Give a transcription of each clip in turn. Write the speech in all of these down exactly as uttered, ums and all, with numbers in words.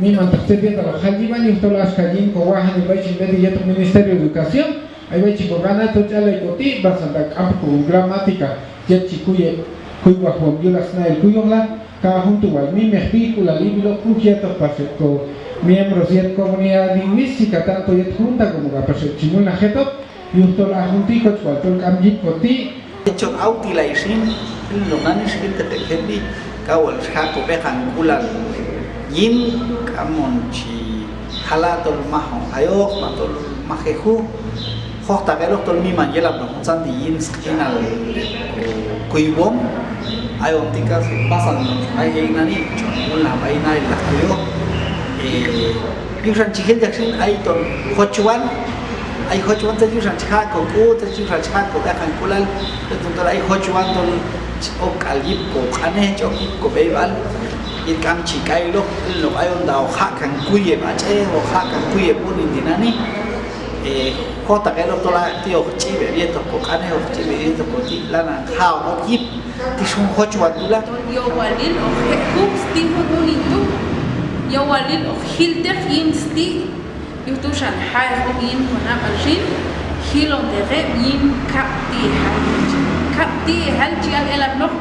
Mimantaq tzet yetal hoq jal yib'an, yujtol axka yin kowajanil b'ay chi b'et yetoq Ministerio de Educación, ay b'ay chi koq'ana tol ch'allay koti', pasanta k'am ko gramática yet chi kuy heb' kuywajwom yulaq snahil kuyoj la, kax jun tu' wal mimeq b'ilk'ulal ib'iloq juj yetoq pax heb' ko miembros yet comunidad lingüística, tanto yet junta como k'apax heb' chi mulnaj jetoq, yujtol a jun ti' koch wal tol k'am yip koti'. Chon awtelay xin, jilon nani xjilteq heb' jetb'i, kaw wal xjaq' kob'eqank'ulal yin, k'am on chi jala' tol maj on jayoq, ma tol maj je' juj. Jojtaq eloq tol miman yelapnoq juntzan ti' yin sq'inal kuywom. Ayon ti' kax pasan b'ay ek' nani, chon mulnaj b'ay nahil naq kuyoj. Eh, Yuxan chi jilteq xin, ay ton jochwan, ay jochwan tzet yuxan chi jaq' kok'u, tzet yuxan chi jaq' kob'eqank'ulal, yujtol tol ay jochwan tol chi ok k'al yip koq'anej, chi ok yip kob'eyb'al, yet k'am chi k'ayiloq, ilnoq ayon ta hoq jaq' kan kuy heb' ach'ej, hoq jaq' kan kuy heb' unin tinani', eh, jojtaq eloq tol a ti' hoq ch'ib' heb' yetoq koq'anej, hoq ch'ib' heb' yetoq koti', lanan ja'on ok yip. Tix jun jochwan tu' la. Yowalil hoq je' juj sti' jun unin tu'. Yowalil hoq jilteq yin sti'. Yuj tu' xan ja'eq ok yin konab'al xin, jilonteq heb' yin kab' ti'ejal. Kab' ti'ejal chi yal elapnoq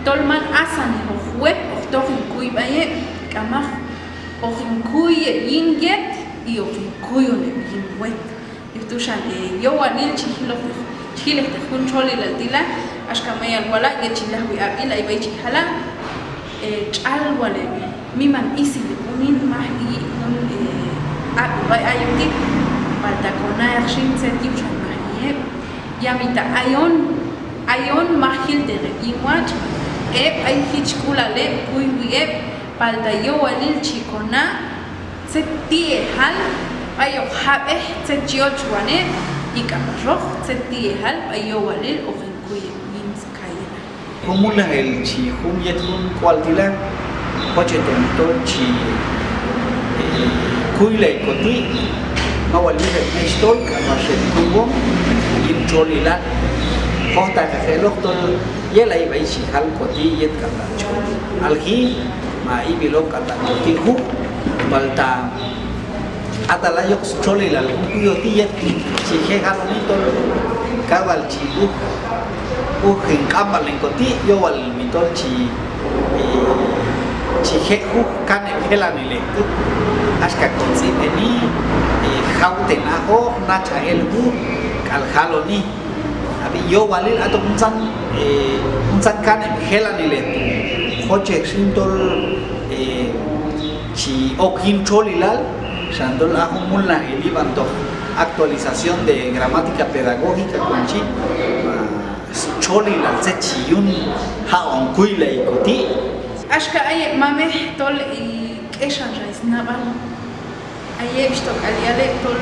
tol man asannejoq wet hoq toq hin kuy b'ay heb', k'amaq. Hoq hin kuy heb' yin yet, y hoq hin kuyon heb' yin wet. Yuj tu' xan, eh, yowalil chi jiloq, chi jilejteq jun txolilal ti' la, axka mayal wala' yet chi lajwi ab'il ay b'ay chi jala', eh, tx'al wal heb' miman isil heb' unin maj yi' jun, eh, ab'il b'ay ayon ti', palta kona'eq xin tzet yuj xan maj yi' heb'. Yamita ayon, ayon maj jilteq heb' yin watx', heb' ay jichk'ulal heb', kuywi heb', palta yowalil chi kona' tzet ti'ejal b'ay hoq jab'ej, tzet chi yochwan heb', y k'apaxoq tzet ti'ejal b'ay yowalil hoq hin kuy heb' yin skayelal. Jun mulnajil chi jun yet jun k'ual ti' la, jochej ton tol chi, eh, kuylay koti', ma wal yuj heb' mexhtol k'apax heb' kuywom yin txolilal. Jojtaqeq eloq tol yelay b'ay chi jal koti' yet k'al ta' chon alji ma ib'il ok k'al ta' koti' juj, palta atal ayoq stxolilal jun kuyoj ti' yet chi je' jaloni tol kaw wal chi uj, uj hin q'anb'alnen koti', yowalil mi tol chi, eh, chi je' juj kaneb' jelanilej tu'. Axka kotz'ib'eni, eh, jawten ajoq, nachaj el juj k'al jaloni. Ab'i yowalil aton juntzan, eh, juntzan kaneb' jelanilej tu'. Jochej xin tol, eh, chi ok yin txolilal, xan tol a jun mulnajil yib'antoq actualización de gramática pedagógica kon chi, ma stxolilal tzet chi yun jaq'on kuylay koti'. Axka ay heb' mamej tol, eh, k'exanxa snab'al. Ay heb' xtok'al yal heb' tol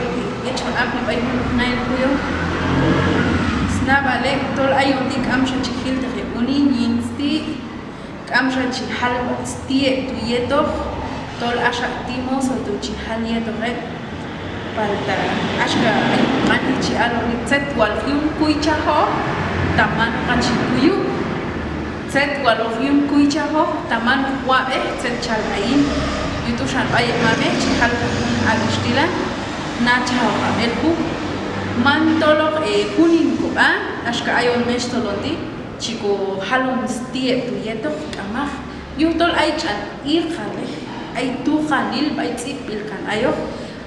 yet chon apni b'ay junoq nahil kuyoj, snab'al heb' tol ayon ti' k'amxa chi jilteq heb' unin yin sti', k'amxa chi jalwaj sti' heb' tu' yetoq, tol axa ti' moso tu' chi jal yetoq heb'. Palta axka ay q'anej chi aloni tzet wal hoq yun kuychajoq, ta man hoq hach hin kuyu'. Tzet wal hoq yun kuychajoq, ta man hoq wab'ej tzet chal ayin. Yuj tu' xan b'ay heb' mamej chi jal kan jun ab'ix ti' la, nachajoqab' el juj. Man toloq, eh, jun hin kob'a, axka ayon mexhtol on ti', chi kojalon sti' heb' tu' yetoq, k'amaq. Yujtol ay ch'an iqalej, ay tuqanil b'ay tz'ib'b'il kan ayoq,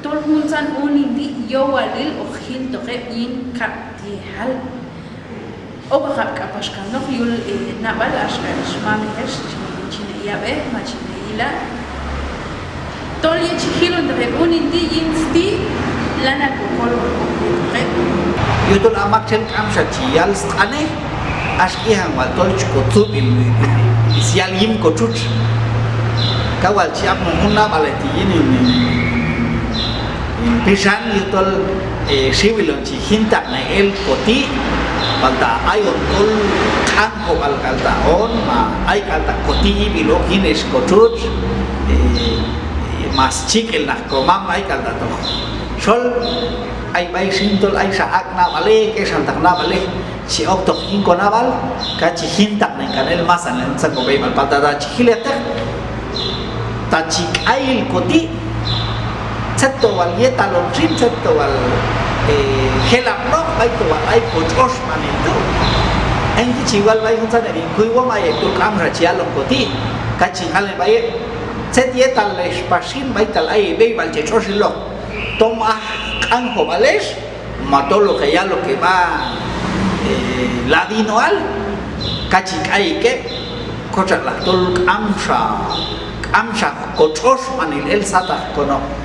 tol juntzan unin ti' yowalil hoq jiltoq heb' yin kab' ti'ejal. Okaqab' k'apax kanoq yul, eh, nab'al axka ex mamej ex, chin, chin heyab'ej ma chin heyila'. Tol yet chi jilonteq heb' unin ti' yin sti', lanan kokolwaj ok yetoq heb'. Yujtol a maktxel k'amxa chi yal sq'anej, ax ijan wal tol chi kotzub'il syal yim kotxutx. Kaw wal chi apnoq jun nab'alej ti' yin hin, hin, hin pixan yujtol, eh, xiwil on chi jintaqnej el koti', palta ayon tol q'anjob'al k'al ta' on, ma ay k'al ta' koti' ib'il ok yin ex kotxutx, eh, ma schik'il naq komam, ay k'al ta' toq xol, ay b'ay xin tol ayxa ak' nab'alej, k'exantaq nab'alej, Chi oktoq yin konab'al, kax chi jintaqnen kan el masanil juntzan kob'eyb'al, palta ta chi jilejteq, ta chi k'ayil koti', tzet to wal yetal on xin, tzet to wal, eh, jelapnoq, b'ay to wal ay kotx'oxb'anil tu'. Ayin ti' chi wal b'ay juntzan heb' hin kuywom, ay heb' tol k'amxa chi yalon koti', kax chi jal b'ay heb': Tzet yetal ex pax xin b'aytal ay heb'eyb'al che tx'ox eloq? Tom aj q'anjob'al ex, ma tol hoq heyal ok heb'a, eh, ladinoal, kax chi k'ayik heb', kotxalaj tol k'amxa, k'amxa kotx'oxb'anil el sataq konob'.